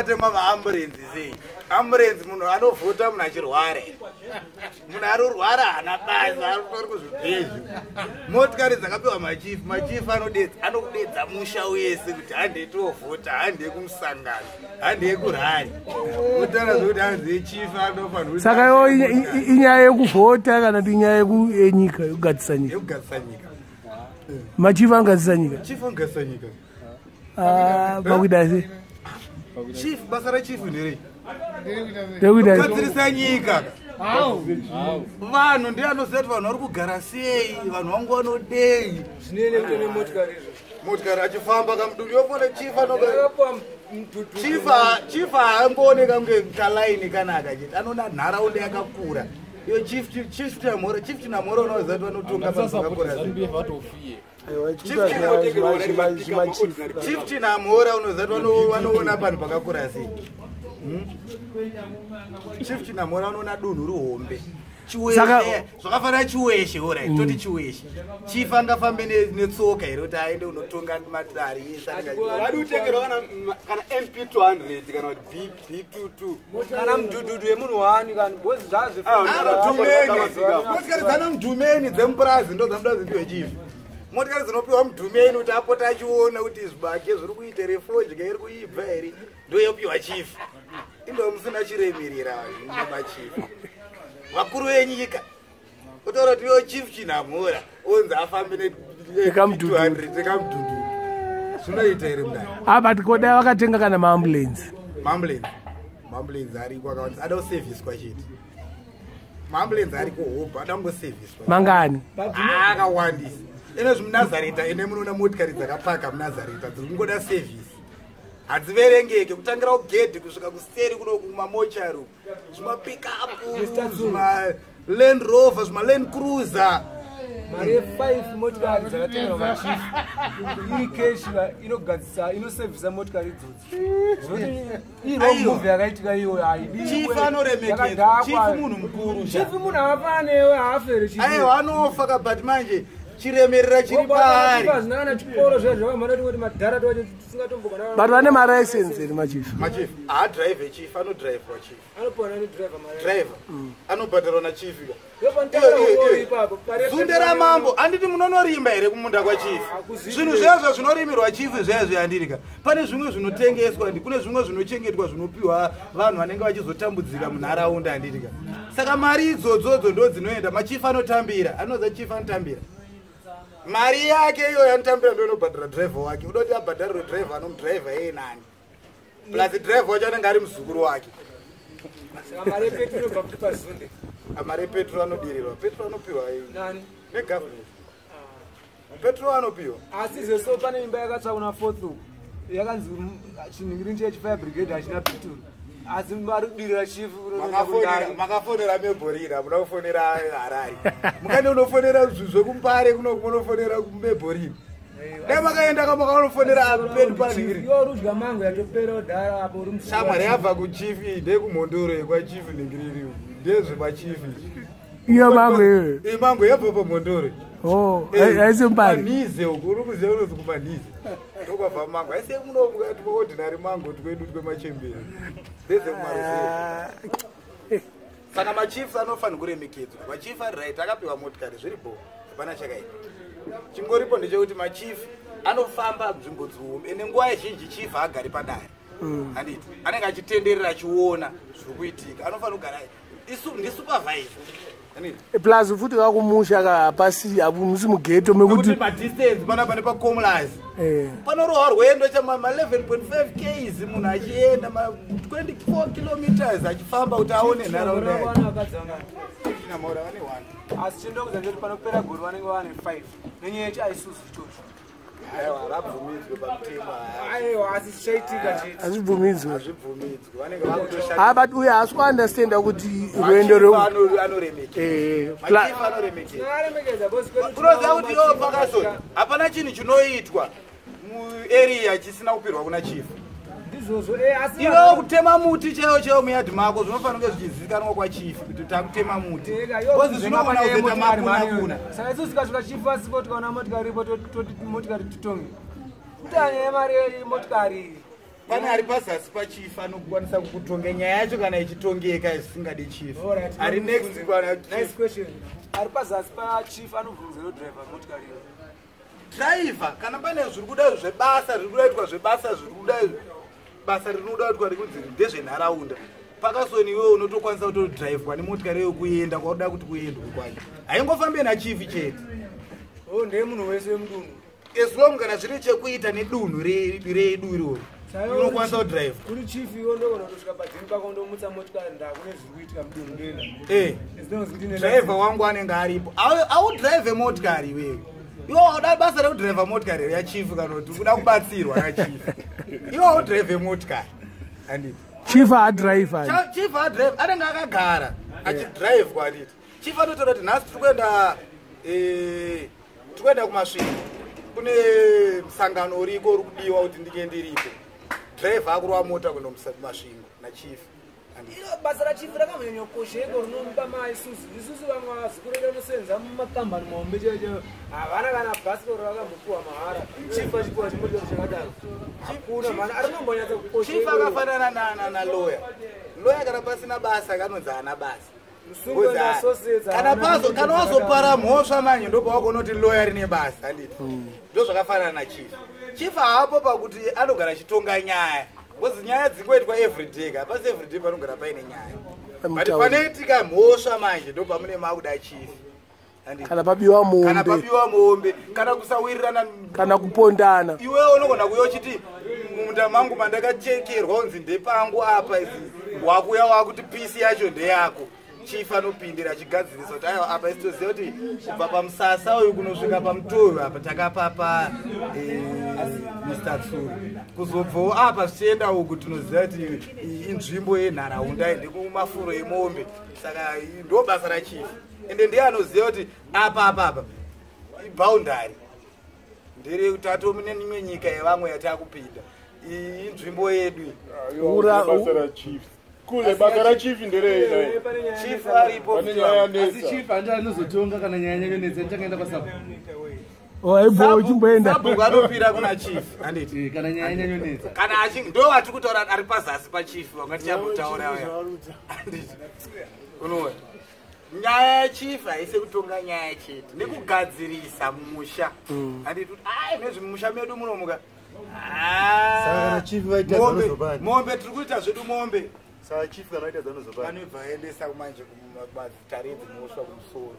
Tema maamburenzi sei? Amburenzi munhu anovhota munhu achirwara. Munhu ari kurwara haana basa, ari kuzvibhezvi. Motikari dzakapiwa machifu, machifu anodedza, anokudedza musha wese kuti handei tovhota, handei kumusangano, handei kurally. Kutaura zvokuti hanzi chief anofanira. Saka yo inyaya yekuvhota kana kuti inyaya yenyika, yekugadzisa nyika? Yekugadzisa nyika. Machifu anogadzisa nyika? Chief anogadzisa nyika. Ah, pakuita sei? Chief, basa rachief nderei? Ndekuita Kugadzirisa nyika. Vanhu ndiye anoziva kuti vanhu vari kugara sei, vanhu vangu vanodei. Zvinene kutone motikari izvo. Motikari achifamba kamuduri yofona chief anoga Yakapuwa mudhudhu. Chief haangooneka kunge kalaini kanaka chete, anoona nharaunda yakakura iyo. Chief Chinamhora unoziva kuti vanotonga panhu pakakura sei. Chief Chinamhora unoziva kuti vanoona panhu pakakura sei. Chief Chinamhora vanoona dunhu rihombe. Chiweshe zvakafanira Chiweshe, alright, toti Chiweshe, chief angafambe netsoka here kuti aende unotonga matare ese? Vadi kutengerwa kana MP 200 kana kuti B22. Kana mudhudhudhu yemunhu wani kana bozi zvazvo. Motikari dzana mudhumeni dzemupurazi ndo dzamuda dzipiwe chief. Motikari dzinopiwa mudhumeni kuti apota achiona kuti zvibage zviri kuita here, fodya iri kuibva here, ndo yopiwa chief. Indo musina chiremerera nemachief vakuru venyika. Kutaura kuti iwo Chief Chinamhora onzi afambe Nekamudhudhudhu. ne200 nekamudhudhudhu, zvinoita here mudai? Ah, but kodai vakatenga kana maambulensi. Maambulensi, maambulensi ariko akawandisa, ada kusevhiswa chete. Maambulensi ariko hobho, ada kungosevhiswa. Mangani? Akawandisa. Ine zvimunazareta, ine munoona motikari dzakapaka munazareta dziri kungoda sevhisi, hadziverengeke, kutangira kugedhi kusvika kuseri kuno kumamochari, zvimapickup, zvimaLand Rover, zvimaLand Cruiser. Mari ye5 motikari dzakatengerwa machief iri cash, inogadzisa, inosevhisa motikari idzodzi. Zvinoti irong move yakaitika iyoyo. Chief anoremekedzwa, chief munhu mukuru. Chief munhu akafanana newe, haafere. Aiwa, anofa ka, but manje chiremerera chiri paari. Hazvina kana chikoro zviya zvakamhana tingoti madhara twacho tisingatombogana. But vane malicense here machief? Machief haadhiraivhe, chief anodhiraivhwa chief. Anopiwa nani driver mari? Driver anobhadharwa nachief ka. Ipapo. Zunde ramambo, handiti munonorimba here kumunda kwachief? Zvinhu zvezvo zvinorimirwa chief zvezvo, handirika? Pane zvimwe zvinotengeswa, ndi kune zvimwe zvinochengetwa, zvinopiwa vanhu vanenge vachizotambudzika munharaunda, handitika? Saka mari idzodzodzo ndo dzinoenda machief anotambira, anoza chief anotambira mari yake iyoyo, anotambira ndo inobhadhara driver wake. Uda kuti abhadharirwe driver, anomudhiraivha iye nani? Plus driver wacho anenge ari muzukuru wake. Saka mari yepetro inobva kuti pazunde? Mari yepetro anodirirwa, petro anopiwa Nani? negovernment, petro anopiwa. Asi zveso pane imba yakatsva kuna Fourth uku, yakanzi chinhingirini chechifire brigade hachina petro, asi vari kudirira chief. Makafonera Mabelreign, hamuna kufonera Harare. Mukane unofonera zvekumbare kuno, munofonera kuMabelreign. Dai makaenda kamakanofonera pedu panhingiri. Iwo rudya mango yatopera kudhara apo uri. Shamwari yabva kuchief, ndekumhondoro yekwachief nhingiriri, ndezvemachief. Iyo mango iyoyo? Mango yabva pamhondoro. Oh, haisi mbari? Manhize uku, uri kuziva unozi kumanhize ndokwabva mango. Aise muno tumaordinary mango twedu twemachembere, ndezekumaruzeva. Saka machiefs anofanira kuremekedzwa. Machief ari right, akapiwa motikari, zviripo, hapana chakaipa. Chingoripo ndechekuti machief anofamba nzvimbo dzihombe, ende nguva zhinji chief haagari padare, handiti? Anenge achitenderera achiona zviri kuitika. Anofanira kugara ndisupervise, handiti? Plus futi kakumusha ka hapasi, hamusi mughetto mekuti nekuti padistance panapa nepaComlas panorohwa rwendo chama 11.5 ks, munhu achienda ma24 kilometers achifamba kuti aone nharaunda yake. Vana vakadzanga. Chinamhora vane 1. Asi chindokuza ndechekuti panopera gore vanenge vane 5 nenyaya yechi Isuzu ichocho. Aiwa, havabvumidzwe pamutemo. Aiwa, asi chichaitika chete. Hazvibvumidzwe. Hazvibvumidzwe, vanenge vakutoshanda. Ah, but uyo haasi kuunderstanda kuti rwendo Anoremekeza. Machief anoremekeza. Tinovaremekedza bosi kwedu. Unoziva kuti iwo pakasoni hapana chinhu chinoitwa muarea chisina kupirwa kuna chief. Ndizvozvo, asi Iwewo kutema muti chaiwo chaiwo muyadhi mako, zvinofanira kunge zvichizivikanwa kwachief kuti takutema muti, because zvinogona kuzoita makuna kuna. Saka isusu tikasvika chief asipo, tikaona motikari iripo, toti motikari titonge kuti anyaya yemari yemotikari. Pane ari pazasi pachief anokwanisa kukutonga nyaya yacho kana ichitongeka zvisingadi chief. Ari next kwana Nice question. Ari pazasi pachief anobvunza yodriver motikari iyo. Driver, kana pane zviri kuda zvebasa, zviri kuda kuitwa zvebasa, zviri kuda basa rinoda kuitwa rekunzi ndezvenharaunda, pakasoni iwewe unotokwanisa kutodhiraivhwa nemotikari iyo kuenda kwauda kuti kuendwe kwacho. Haingofambe nachief chete. Oh, ndeye munhu wese wemudunhu. As long kana zviri chekuita nedunhu redu iroro, unokwanisa kudhiraivha. Kuri chief iwo ndogona kutosvika padzini pako ndomutsa motikari, ndakune zviri kuitika mudunhu, ndoenda. As long as ndine Dhiraivha wangu anenge aripo. Audhiraivhe motikari iwewe. Iwe wauda basa rekudhiraivha motikari yachief kana kuti kuda kubatsirwa nachief, iwe audhiraivhe motikari, handiti? Chief haadhiraivha. Chief adrive, anenge akagara achidhiraivhwa, handiti? Chief anotaura kuti nhasi tiri kuenda, tiri kuenda kuMasvingo, kune musangano uriko uri kudiwa kuti ndinge ndiripo. Dhiraivha akurova mota kuenda kuMasvingo nachief, handiti? Iro basa rachief rakambonyanyokosheko rinomupa maisusu isusu vamwe vazukuru vedu vanosenza mumakambani mahombe chaiyo chaiyo havana kana bhasikoro rakambopiwa mahara. Chief achipiwa chimotikari chakadaro, hakuna mana arinombonyatsa kukosha. Chief akafanana naloya. Loya kana pasina basa kanonzi haana basa. Musungo neassociates Kana havana pazo chimotikari kana wazopara chakadaro. mhosva manje, ndopawakuona kuti loya rine basa, handiti? Ndo zvakafanana nachief. Chief haapo pakuti anogara achitonga nyaya, because nyaya dzingoitwa everyday ka. Hapasi everyday panogara paine nyaya, but Mutauri. panoitika mhosva manje ndo pamune makuda chief, handiti? Kana pabiwa Kana mombe. pabiwa mombe, kana kusawirirana. Kana kupondana. Iwewe unogona kuuya uchiti mumunda mangu mandakachekerwa unzi ndepangu apa, izi wakuya wakuti piece yacho ndeyako. Chief anopindira achigadzirisa kuti aiwa, apa isi toziva kuti kubva pamusasa uyu kunosvika pamutoyo apa takapapa Mr Tsuru, kuzobvawo apa zvichienda uku tinoziva kuti iyi inzvimbo yenharaunda, ndekumafuro emombe. Saka ndo basa rachief, ende ndiye anoziva kuti apa apa apa iboundary ndere tato mune imwe nyika yevamwe yatakupinda, iyi inzvimbo yedu iyi. Basa rachief kule, basa rachief nderei? Chief aripo. Pane nyaya Asi yanetsa. chief handi anozotonga kana nyaya yanyanyonetsa, ndichakaenda kwasabu. Waibo uchimboenda. Sabhuku anopira kuna chief, handiti? Kana nyaya yanyanyonetsa. Kana achi ndo vatiri kutaura ari pazasi pachief vanga tichambotaura uya, handiti? Unoona, nyaya yachief haisi kutonga nyaya chete, nekugadzirisa mumusha, handiti? Kuti ai nezvemumusha medu munomuka. Saka kana chief vaita zanozopani? Mombe tiri kuita zvedu mombe. Saka chief kana vaita zanozopani? Vanobva aendesa manje kumadzitare dzimosva kumusoro.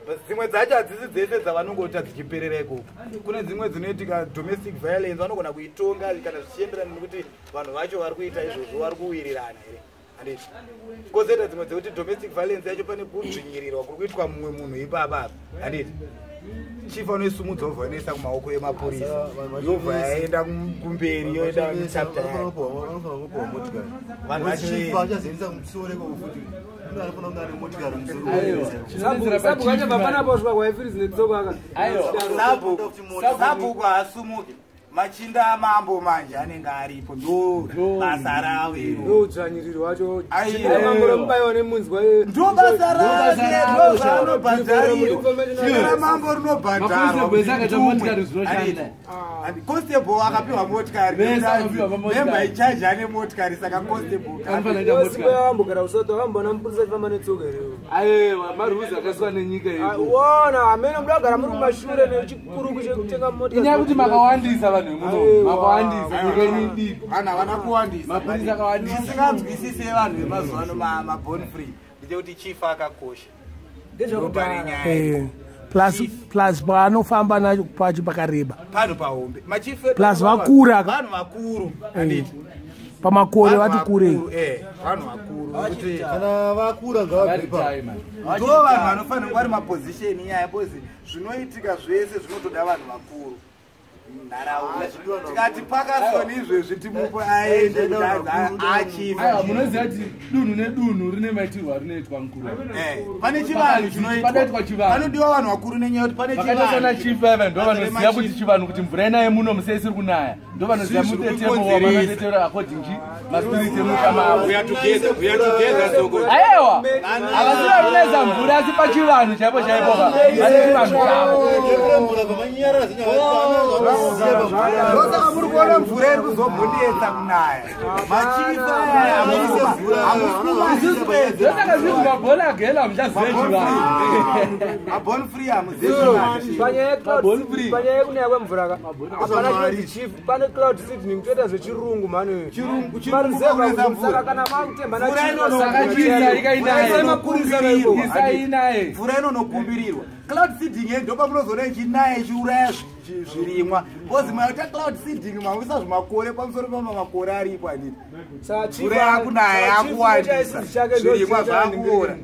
But dzimwe dzacho hadzisi dzese dzavanongoita dzichiperera ikoko. Kune dzimwe dzinoitika domestic violence, vanogona kuitonga kana zvichienderana nekuti vanhu vacho vari kuita izvozvo vari kuwirirana here, handiti? Kozoita dzimwe dzekuti domestic violence yacho pane kudzvinyirirwa kuri kuitwa mumwe munhu ipapa apa, handiti? Chief anoisumudza, obva anoisa kumaoko emapurisa, yobva yaenda kumberi, yoenda nechapter yayo. Vanofanira kupiwa motikari. Vanhu Chief achazoendesa kumusoro ikoko futi, uno anofanira kunge ane motikari musoro. Sabhuku achabva panapo kusvika kwaifirizi netsoka aka. Sabhuku haasumuki, machinda amambo manje anenge aripo, ndo basa ravo iro. Ndoudzvanyiriri hwacho. Aiwa. Mambo romubayiwa nemunzwa. Ndo basa rake, ndo zvaanobhadharirwa. Chinda ramambo rinobhadharwa. Maconstable ese akaita motikari zvinoshanda. Constable akapiwa motikari. Vese akapiwa motikari. Member incharge ane motikari, saka constable Anofanira kuita motikari. Wambogara usati wakambona mupurisa achifamba netsoka here? Aiwa, marules akaiswa nenyika yedu. Wona hamene muda kugara muri kumashure nechikuruku chekutenga motikari. Inyaya yekuti makawandisa vanhu vemuno. Aiwa. Makawandisa, nyika yenyu idiki. Vanhu havana kuwandisa. Mapurisa akawandisa. Tisinganzwisise vanhu vemazuva ano, mabon free, ndechekuti chief akakosha. Ndezvekudhara. Ndopane nyaya. Plus paanofamba nacho pacho pakareba. Panhu pahombe, machief edu Plus vakura. Vanhu vakuru, handiti? Pamakore Vanhu vati kurei. vakuru, vanhu vakuru kuti Kana vakura ngavabve ipapo. Ndo vanhu vanofanira kunge vari maposition inyaya, because zvinoitika zvese zvinotoda vanhu vakuru munharaunda. Tikati pakasoni izvezvi timupe aende kuti achief. Aiwa, munoziva kuti dunhu nedunhu rine maitirwo arinoitwa mukuru. Pane chivanhu chinoitwa. Panoitwa chivanhu. Panodiwa vanhu vakuru nenyaya yekuti pane Vakaita sana chivanhu. chief vaya ndo Basa vanoziva remachief. kuti chivanhu, kuti mvura inaye muno musei isiri kunaya, ndo vanoziva Zvii zviri mutetemo kukonzeresa. wavanotetera according chi maspirits emusha mavo. We are together, we are together, Soko. Aiwa, havasi varunesa mvura, asi pachivanhu chaipo chaipo ka vane chivanhu chavo. Mvura kwamanyarara. Ndosaka muri kuona mvura iri kuzombonetsa kunaya. Machifa aya hamusi kuedza. Ndosaka zvinzi mabhola agela muchazeji Mabon free hamuzeji. Panyaya Mabon free. panyaya yekunaya kwemvura ka, hapana chinonzi chief. Pane cloud seeding, toita zvechirungu mani. Chirungu Maruzevha kunetsa kuti saka mvura. kana makutemba Mvura Saka chiisa ikainaye. inonokumbirirwa. Isainaye. Mvura inonokumbirirwa. Cloud seeding yedu ndopamunozoona ichinaya ichiuraya zvirimwa. Because maita cloud seeding makuisa zvimakore pamusoro pamamakore aripo anini. Mvura yakunaya yakuwandisa. Zvirimwa zvakuora.